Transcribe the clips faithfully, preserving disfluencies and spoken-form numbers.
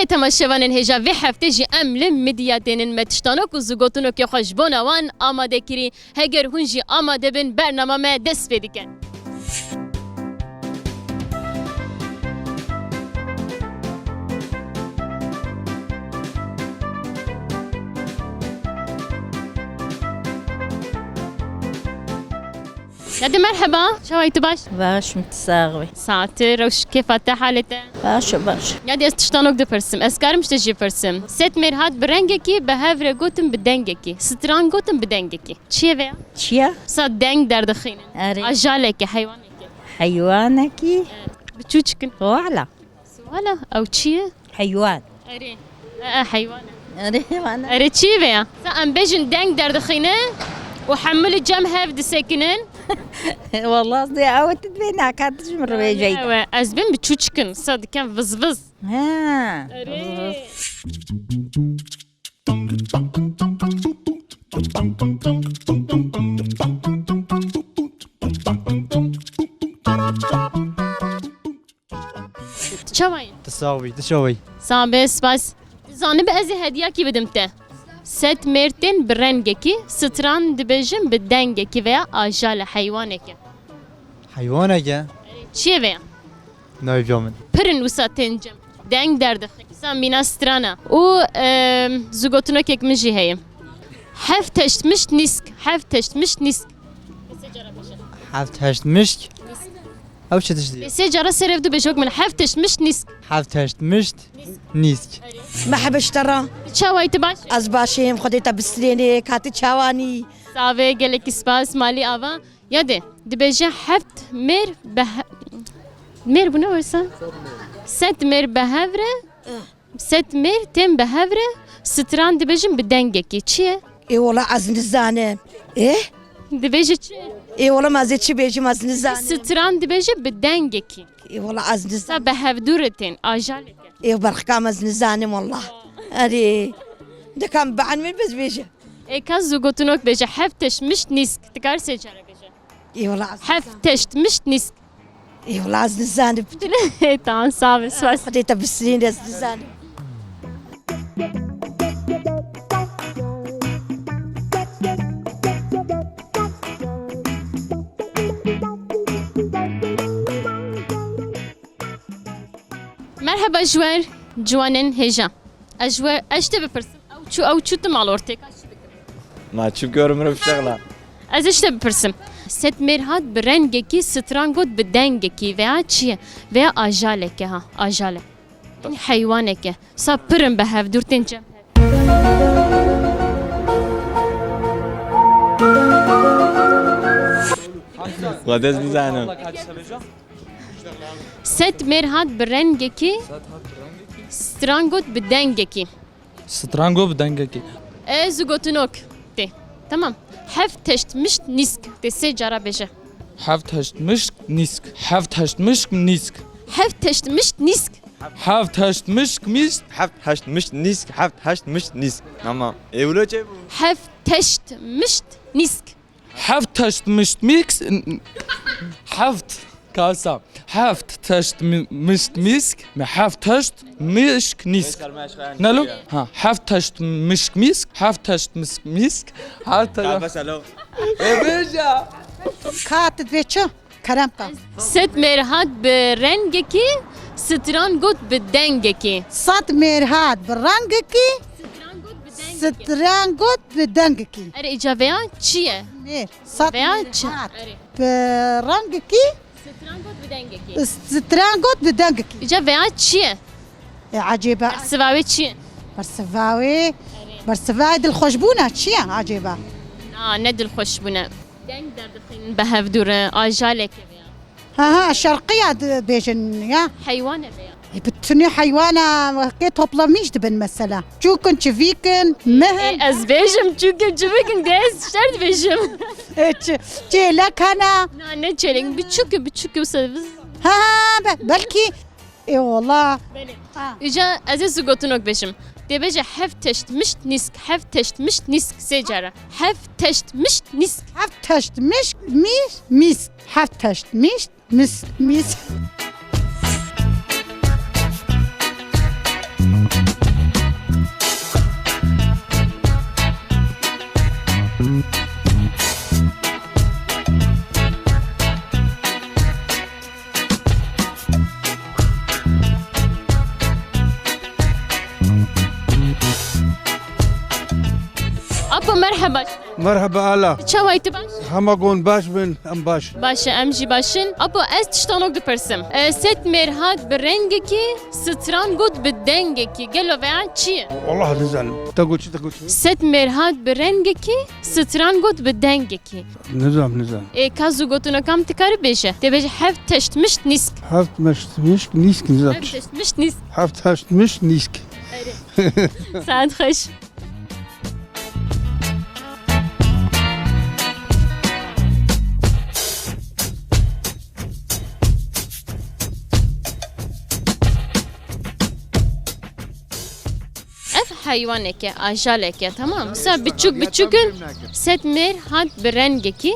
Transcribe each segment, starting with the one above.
Temaşevanên hêja, vê heftê jî em li Midiyatê nin, me tiştanok û zigotinokê xwe ji bona wan amade kirî. Heger hûn jî amade bin, bernama me dest pê dike. Yadê, merheba, çawa yî, tu baş? Baş im, tu sax bî. Saet, rewş, kêfa te, halê te? Baş û baş. Yadê, ez tiştanok dipirsim. Ez karim ji te jî pirsim. Sed mêr hat bi rengekî, bi hev re gotin bi dengekî. Stran gotin bi dengekî. Çi ye vê ya? Çi ye? Sa deng derdixînin. Erê. Ajalek e, heywanek e. Heywanekî? Evet. Bi çûçik in. Wala. Wala, ew çi ye? Heywan. Erê. E, e, heywan e. Erê, heywan e. Erê, çi ye vê ya? Sa em bêjin deng derdixîne û hemû li cem hev disekinin. Wala, ez dê ew tu dibê naka tu ji min re bêjeyî. Ew e, ez bêm bi çûçik in, sa dikem vizviz. Ha. Erê. Çawa yî? Tu sax bî, tu çawa yî? Sax be, spas. Zanibî ez ê hediyakî bidim te. Sed mêr tên bi rengekî, stran dibêjin bi dengekî veya ajal e, heywanek e. Heywanek e? Çi ye vê ya? Nayê vêya min. Pir in wisa tên cem. Deng derdixin. Sa mîna strana. Û, em, zigotinokek min jî heye. Heft heşt mişt nîsk. Heft heşt mişt nîsk. Heft heşt mişt? Ew çi tiştî ye? Sê cara ser ev du bêjok min. Heft heşt mişt nîsk. Heft heşt mişt nîsk. Mehebe ji te re. Çawa yî, tu baş? Ez baş im, Xwedê te bisilêne, ka tu çawan î? Savê, gelekî spas, malî ava. Yadê, dibêje heft mêr bi he-, mêr bûne wisa? Sed mêr bi hev re, sed mêr tên bi hev re, stran dibêjin bi dengekî. Çi ye? Ê wala ez nizanim. Ê? Dibêje çi? Ê wala ma ez ê çi bêjim, ez nizanim. Stran dibêje bi dengekî. Ê wala ez nizanim. Sa bi hevdû re tên, ajalek e. Ê berxikam ez nizanim wala. Erê. Dikam bienimê bes bêje. Ê, kes zû gotinok bêje, heft teşt mişt nîsk. Dikar sê care bêje. Ê wala ez nizanim. Heft teşt mişt nîsk. Ê wala ez nizanim. Tamam, sağ ol, spas. Xwedê te bisilîne, ez nizanim. Merheba ji we ciwanên hêja. Ez ji we, ez ji te bipirsim. Ew çû, ew çû tu malortêk. Ma çû gor mirov şexla. Ez ji te bipirsim. Sed mêr hat bi rengekî, stran got bi dengekî. Veya çi ye? Veya ajalek e ha. Ajale. Yanî heywanek e. Sa pir in bi hev dûr tên cem. Xwedê ez bizanim. Sed mêr hat bi rengekî, stran got bi dengekî. Stran got bi dengekî. Ez û gotinok tê. Tamam. Heft teşt mişt nîsk. Tê sê cara bêje. Heft teşt mişk nîsk. Heft teşt mişk nîsk. Heft teşt mişt nîsk. Heft teşt mişk mîsk. Heft teşt mişt nîsk. Heft teşt mişt nîsk. Tamam. Ê wilo çê bû? Heft teşt mişt nîsk. Heft teşt mişt mîks, heft, kasa, heft teşt mi-, mişt mîsk, mi heft teşt mişk nîsk. Nelo? Ha, heft teşt mişk mîsk, heft teşt mişk mîsk, heft teşt. Ka bes alo. E, bêje. Ka tu dibê çi? Kerem ka. Sed mêr hat bi rengekî, stran got bi dengekî. Sed mêr hat bi rengekî, stran got bi dengekî. Stran got bi dengekî. Erê, îca veya çi ye? Mêr. Sed veya mêr çi? Hat. Erê. Bi rengekî. Stran got bi dengekî. Stran got bi dengekî. Îca veya çi ye? E, ecêbe. Bersiva wê çi ye? Bersiva wê, erê, bersiva wê dilxweşbûna çi ye ecêbe? Na, ne dilxweşbûne. Deng derdixînin bi hevdû re, ajaleke veya. Ha, ha, şerqiya dibêjin ya. Heywane veya. E, bi tunî heywana wekê toplamîş dibin mesela. Çûkin, çivîkin, mihin. E, ez bêjim çûkin, çivîkin, de ez şer dibêjim. E, ç-, çêlek hene. Na, ne çêlek, biçûk, biçûk, wisa biz. Ha, ha, be-, belkî Ê wala. Belê. Ha. Îca ez ê zû gotinok bêjim. Tê bêje heft teşt mişt nîsk, heft teşt mişt nîsk sê cara. Heft teşt mişt nîsk. Heft teşt mişt mîs, mîs. Heft teşt mişt mis, mîs. Merheba. Merheba ala. Çawa yî, tu baş? Hema gon baş bin, em baş. Baş e, em jî baş in. Apo, ez tiştanok dipirsim. E, Sed Mêrhat bi rengekî stran got bi dengekî. Gelo veya çi ye? Allah nizanim. Te got çi, te got çi? Sed Mêrhat bi rengekî stran got bi dengekî. Nizanim, nizanim. E, ka zû gotinok am tu karî bêje. Tê bêje heft teşt mişt nîsk. Heft meşt mişk nîsk, nizanim. Heft teşt mişt nîsk. Heft teşt mişt nîsk. Erê. Saet xweş. Ev heywanek e, ajalek e, tamam. Wisa biçûk biçûk in, Sed Mêrhat bi rengekî.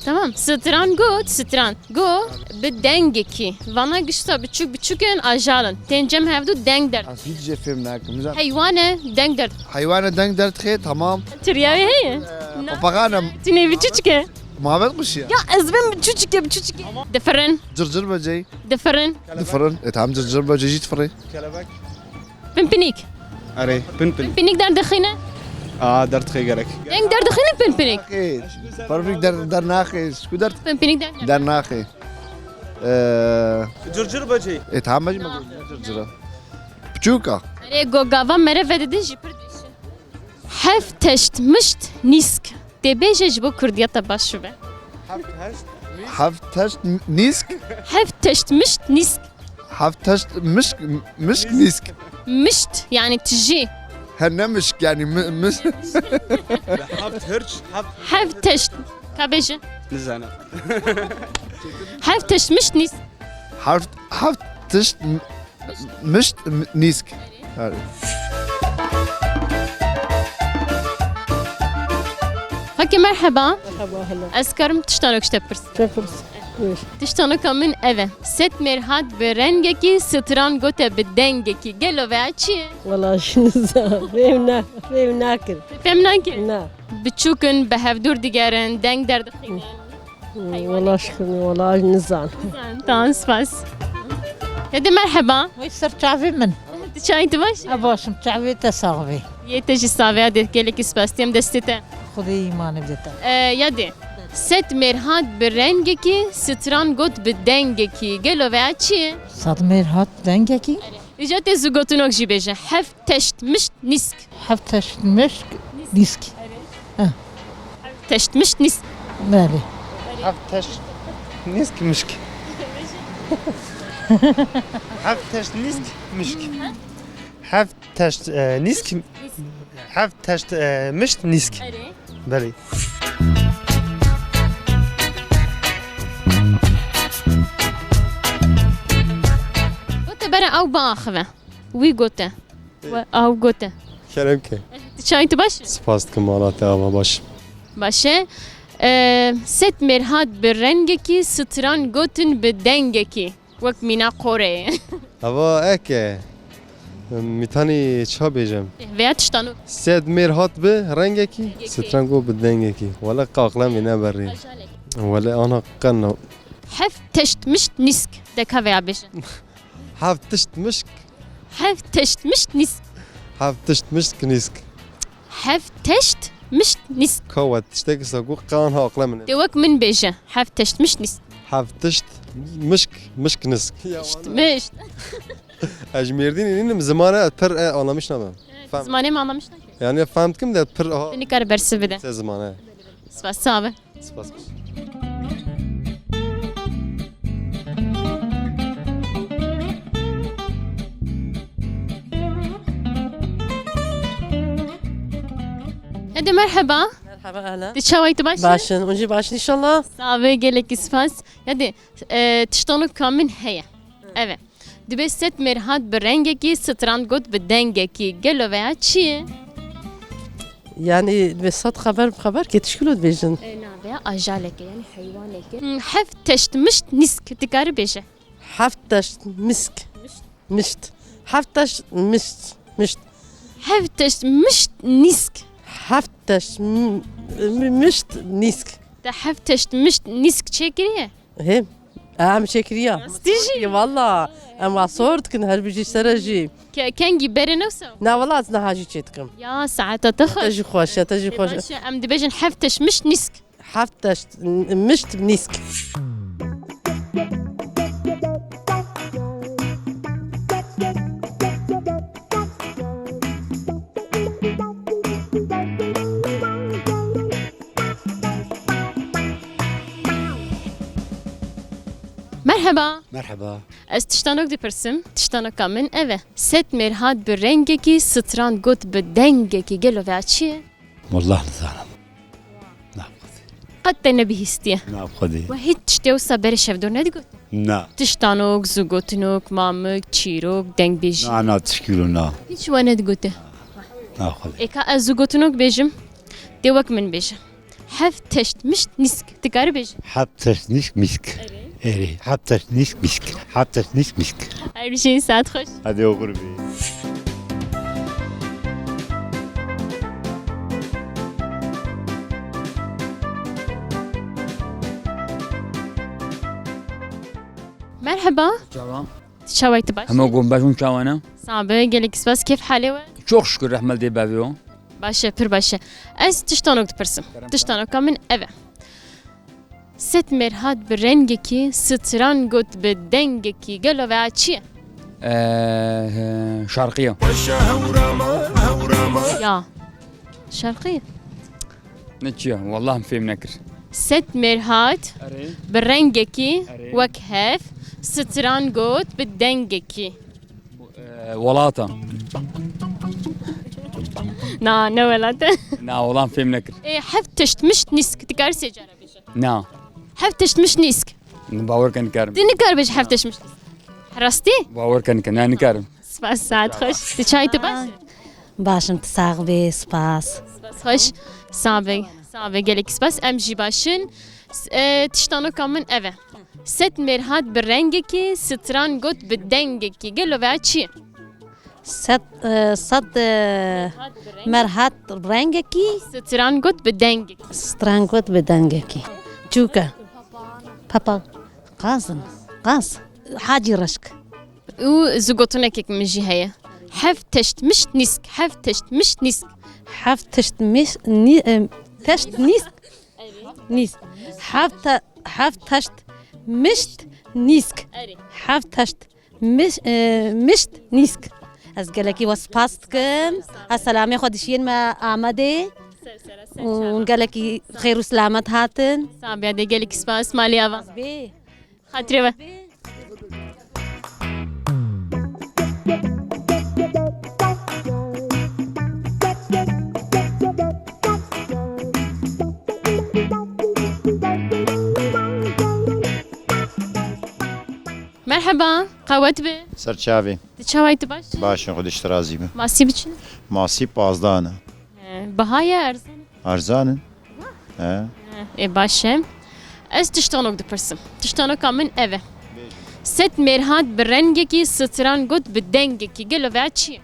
Tamam, stran got, stran. Go, bi dengekî. Vana gişta biçûk biçûk in, ajal in. Tên cem hevdu deng derdixin. Ez hiç jê fêm nakim. Heywan e, deng derdixin. Heywan e, deng derdixê, tamam. Tirya wê heye? Ee, papağan e. Tu nê biçûçik e. Mavet quşu ya. Ya ez bim biçûçik e, biçûçik e. Difirin. Cırcır böceği. Difirin. Difirin. E, tamam, cırcır böceği jî difirin. Kelebek. Pinpinik. Erê, pinpinik. Pinpinik derdixîne? A, derdixê gerek. Deng derdixîne pinpinik? Naxê. Pinpinik der, dernaxê. Ku der? Pinpinik der. Dernaxê. Ee, Cırcır böceği. E, tamam, bacım, cırcıra. Piçûka. Erê, go gava mere vedidin jî pir dişin. Heft teşt mişt nîsk. Tê bêje ji bo kurdiyeta baş bibe. Heft teşt nîsk? Heft teşt mişt nîsk. Heft teşt mişk, mişk nîsk. Mişt, yani tijî. He, ne mişk yani, mi-, mis- Heft hirç, heft Heft teşt. Ka bêje. Nizanim. Heft teşt mişt nîsk. Heft, heft teşt m-, mişt m-, nîsk. Erê. Xakê merheba. Merheba, hello. Ez karim tiştanok ji te pirs. Te pirs. Buyur. Tiştanoka min ev e. Sed Mêrhat bi rengekî, stran gote bi dengekî. Gelo veya çi ye? Wala jî nizam. Fêm na-, fêm nakir. Fêm nakir? Na. Biçûk in, bi hevdûr digerin, deng derdixînin. Hmm, wala şikir, wala nizam. Nizam, tamam, spas. Hadi merheba. Wê ser çavê min. Tu çayê tu baş? E, başim, çavê te sax bê. Yê te jî sax bê, hadi gelekî spas, têm destê te. Xwedê îmanê bide te. E, yadê. Sed Mêrhat bi rengekî, stran got bi dengekî. Gelo veya çi ye? Sed Mêrhat dengekî? Îca tê zû gotinok jî bêje. Heft teşt mişt nîsk. Heft teşt mişk nîsk. Heh. Teşt mişt nîsk. Belê. Heft teşt nîsk mişk. Heft teşt nîsk mişk. Heft teşt, e, nîsk. Heft teşt, e, mişt nîsk. Erê. Belê. Gote bere ew biaxive. Wî gote. We ew gote. Kerem ke. Tu çayê tu baş? Spas dikim, mala te ava baş. Baş e. E, Sed Mêrhat bi rengekî, stran gotin bi dengekî. Wek mîna qorê. Ava eke. Mîtanî ça bêjem? Veya tiştano. Sed Mêrhat bi rengekî, rengekî, stran got bi dengekî. Wele qaqlemê neberî. Ajalek. Wele ana qenno. Heft teşt mişt nîsk. De ka veya bêje. Heft tişt mişk. Heft teşt mişt nîsk. Heft tişt mişk nîsk. Heft teşt mişt nîsk. Ka we tiştekî sa got qan ha aqle min. Tê wek min bêje. Heft teşt mişt nîsk. Heft tişt mişk, mişk nîsk. Tişt mişt. Ez ji Mêrdînê nînim, zimanê ez pir, e, anlamiş nabim. Evet, zimanê me anlamiş nake. Yani fehm dikim de pir, aha. Tu nikare bersiv bide. Se zimanê. Spas, sağ ol. Spas. Hadi merhaba. Merhaba, ahlan. Di çawayî tu baş? Başin, hûn jî başin inşallah. Sağ ol, gelekî spas. Hadi, e, tiştanoka min heye. Evet. Dibe sed mêrhat bi rengekî, stran got bi dengekî. Gelo veya çi ye? Yani dibe sed xeber bi xeber ke tişkilo dibêjin. E, na veya ajaleke, yani heywaneke. Hmm, heft teşt mişt nîsk, dikarî bêje. Heft teşt misk. Mişt. Mişt. Heft teşt mişt. Mişt. Heft teşt mişt nîsk. Heft teşt m-, m-, mişt nîsk. Te heft teşt mişt nîsk çêkiriye? He. Em şekiriya. Rastî jî? Walla. Em wa sor dikin her bijî sere jî. Ke-, kengî berê newsa? Na wala ez niha jî çê dikim. Ya saeta te xweş. Te jî xweş, te jî xweş. Baş e, em dibêjin heft teşt mişt nîsk. Heft teşt mişt nîsk. Merheba. Merheba. Ez tiştanok dipirsim. Tiştanoka min ev e. Sed mêr hat bi rengekî, stran got bi dengekî. Gelo veya çi ye? Wallah nizanim. Na bi Xwedê. Qet te nebihîstiye? Na bi Xwedê. We hiç tiştê wisa berê şevdor nedigot? Na. Tiştanok, zûgotinok, mamik, çîrok, dengbêjî. Na, na, tişkî ro na. Hiç we nedigote? Na bi Xwedê. Êka ez zûgotinok bêjim, dê wek min bêje. Heft teşt mişt nîsk. Dikarî bêjî? Heft teşt nîsk mîsk. Erê. Erê. Heft teşt nîsk mîsk. Heft teşt nîsk mîsk. Her bijî, saet xweş. Hadi oxir bî. Merheba. Çawa? Çawayî tu baş? Hema gom baş, hûn çawa ne? Sabe, gelek spas, kêf halê we? Çok şükür, rehmet dê bavê o. Baş e, pir baş e. Ez tiştanok dipirsim. Kerem. Tiştanoka min ev e. Sed mêr hat bi rengekî, stran got bi dengekî. Gelo veya çi ye? Ee, şarkı ya. Ya. Şarkı? Ne çi ya? Wallah em fêm nekir. Sed mêr hat Erê. Bi rengekî Erê. Wek hev, stran got bi dengekî. Ee, welata. Na, ne welate? Na, wallah em fêm nekir. Ê, heft teşt mişt nîsk, dikarî sê cara bêje? Na. Heft teşt mişt nîsk. Bawer ke nikarim. Tu nikar bêjî heft teşt mişt nîsk. Rastî? Bawer ke nikarim. Na, nikarim. Spas, saet xweş. Tu çayê tu baş? Baş im, tu sax bî, spas. Spas xweş. Sax bî, sax bî, gelek spas. Em jî baş in. S-, e, tiştanoka min ev e. Sed mêr hat bi rengekî, stran got bi dengekî. Gelo veya çi ye? Sed, e, sed, e, mêr hat rengekî. Stran got bi dengekî. Stran got bi dengekî. Çûke. Papa. Qazin. Qaz. Hacî Reşk. Û zûgotinekek min jî heye. Heft teşt mişt nîsk, heft teşt mişt nîsk. Heft teşt mişt nî-, e, teşt nîsk. Nîsk. Heft te-, heft teşt mişt nîsk. Erê. Heft teşt miş-, e, mişt nîsk. Ez gelekî we spas dikim. Ez selamê xwe dişiyên me Amedê. Ser sera, ser çava. Û gelekî xêr û selamet hatin. Sabiya de gelekî spas, malê ava. Bê. Xatirê we. Merheba, qewet be. Ser çavê. Tu çawayî, tu baş? Baş in, Xwedê ji te razî be. Masî bi çi ne? Masî pazdeh ne. He, biha ye, erzan e? Erzan in. He. He, ê, baş e. Ez tiştanok dipirsim. Tiştanoka min ev e. Sed mêr hat bi rengekî, stran got bi dengekî. Gelo veya çi ye?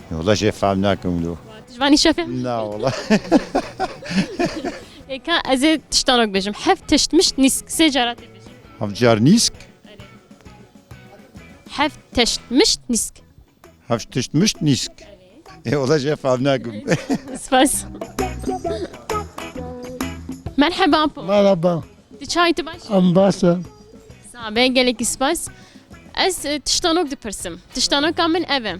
Wala jê fehm nakim lo. Tu ji van îşa fehm? Na wala. Êka ez ê tiştanok bêjim. Heft teşt mişt nîsk. Sê cara tê bêjim. Heft car nîsk? Heft teşt mişt nîsk. Heft teşt mişt nîsk. E, wala jê fehm nakim. Spas. Merheba po. Merhaba. Tu çayê, tu baş? Em baş e. Sabe, gelekî spas. Ez, e, tiştanok dipirsim. Tiştanoka min ev e.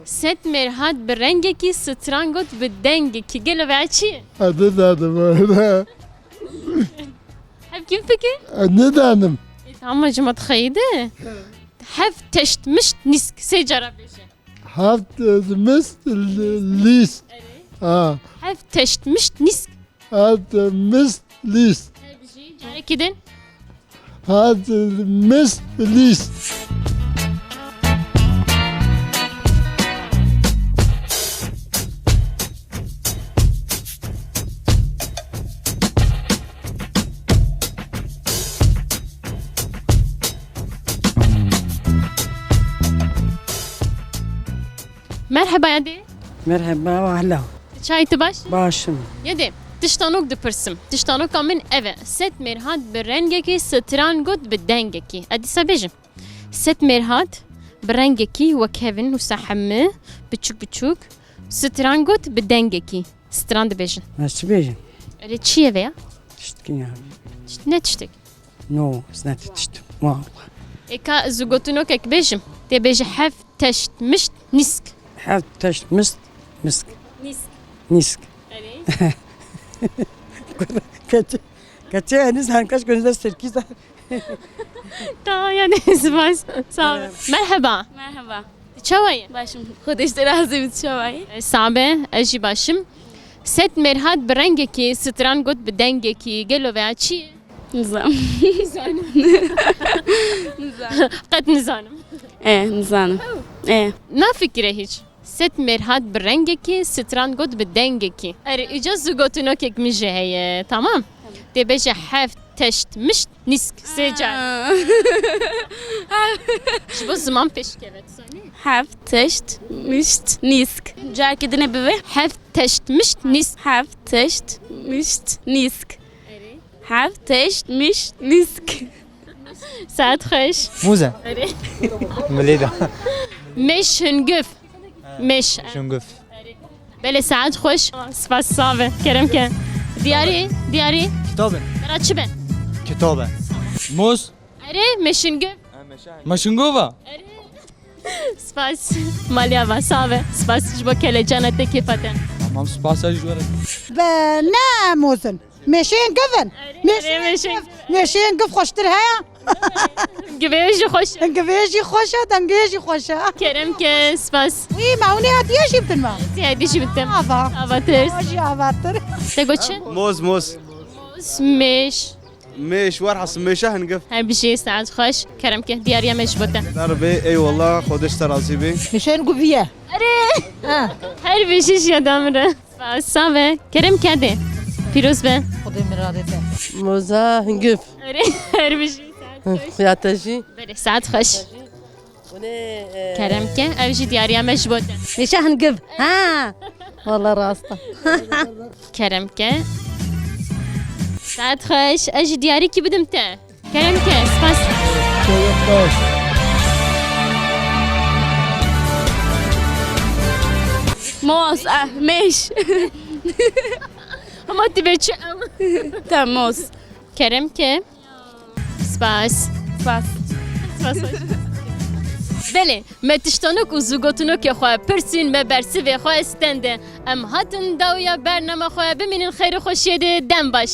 Sed mêr hat bi rengekî, stran got bi dengekî. Gelo veya çi ye? Ez nizanim. Hevkî fikir? Ez nizanim. E, tamam, ji me dixeyî de. Heft teşt mişt nîsk. Sê cara bêje. Heft, e, mişt l-, lîst. Erê. Ha. Heft teşt mişt nîsk. Heft, e, mişt lîst. Hevjî, carekî din. Heft, e, mişt lîst. Merheba yadê. Merheba, ahla. Çay, tu baş? Başım. Yadê. Tiştanok dipirsim. Tiştanoka min ev e. Sed mêr hat bi rengekî, stran got bi dengekî. Ez dîsa bêjim. Sed mêr hat bi rengekî wek hevin wisa hemû, biçûk biçûk, stran got bi dengekî. Stran dibêjin. Ez çi bêjim? Erê çi ye vêya? Tiştkî ya. Tişt-, ne tiştek? No, ez ne tişt. Wah. Ê ka ez gotinokek bêjim. Tê bêje heft teşt mişt nîsk. Heft teşt mişt misk. Nîsk. Nîsk. Erê. Keçê, keçê henîz her keş gönüzde sirkî. Ta yani spas. Sağ ol. Merhaba. Merhaba. Çawa ye? Başım. Xwedê ji te razî bit, çawa ye? E, sabe, ez jî başim. Sed mêr hat bi rengekî, stran got bi dengekî. Gelo veya çi ye? Nizam. Nizanim. Nizam. Qet nizanim. E, nizanim. E. Nafikire hiç. Sed mêr hat bi rengekî, stran got bi dengekî. Erê, îca zû gotinokek min jî heye, tamam? Tê bêje heft teşt mişt nîsk, sê car. Ha. Ji bo ziman pêşkeve, tu zanî? Heft teşt mişt nîsk. Carekî din ê bivê. Heft teşt mişt nîsk. Heft teşt mişt nîsk. Erê. Heft teşt mişt nîsk. Saet xweş. Mûze. Erê. Milê de. Mêş hingif. Mêş. Mêş hingif. Belê, saet xweş. Spas, save. Kerem ke. Diyarî, diyarî. Kitab e. Bera çi be? Kitab e. Mûz. Erê, mêş hingif. Mêş hingif e. Erê. Spas. Maliya va, save. Spas ji bo kelecana te, kêfa te. Tamam, spas ji we re. Be, ne mûz in. Mêşeyên giv in. Erê, mêşeyên giv. Mêşeyên giv xweştir heye? Givê jî xweş e. Givê jî xweş e, dengê jî xweş e. Kerem ke, spas. Wî, me hûnê hetiye jî bitin me. Hetiye jî bitin. Ava. Avatir. Ava jî avatir. Te got çi? Moz, moz. Moz, mêş. Mêş, werhas mêşe hin giv. Her bijî, saet xweş. Kerem ke, diyariya me ji bo te. Dar bê, eyvallah, Xwedê ji te razî bê. Mêşeyên giv ye. Erê. Ha. Her bijî jî ya damire. Save, kerem kerdê. Pîroz be. Xwedê miradê te. Moza hingif. Erê, her bijî, saet xweş. Ya te jî. Belê, saet xweş. Hûn ê, e, kerem ke, ev jî diyariya me ji bo te. Mêşe hingif. Ha. Wala rast e. Kerem ke. Saet xweş, ez jî diyarîkî bidim te. Kerem ke, spas. Moz, ah, mêş. Ama tu bê çi ew? Te moz. Kerem ke. Spas. Spas. Spas. Belê, me tiştanok û zûgotinokê xwe pirsîn, me bersivê xwe stende. Em hatin dawiya bernama xwe, bimînin xeyr û xweşiyê de, dem baş.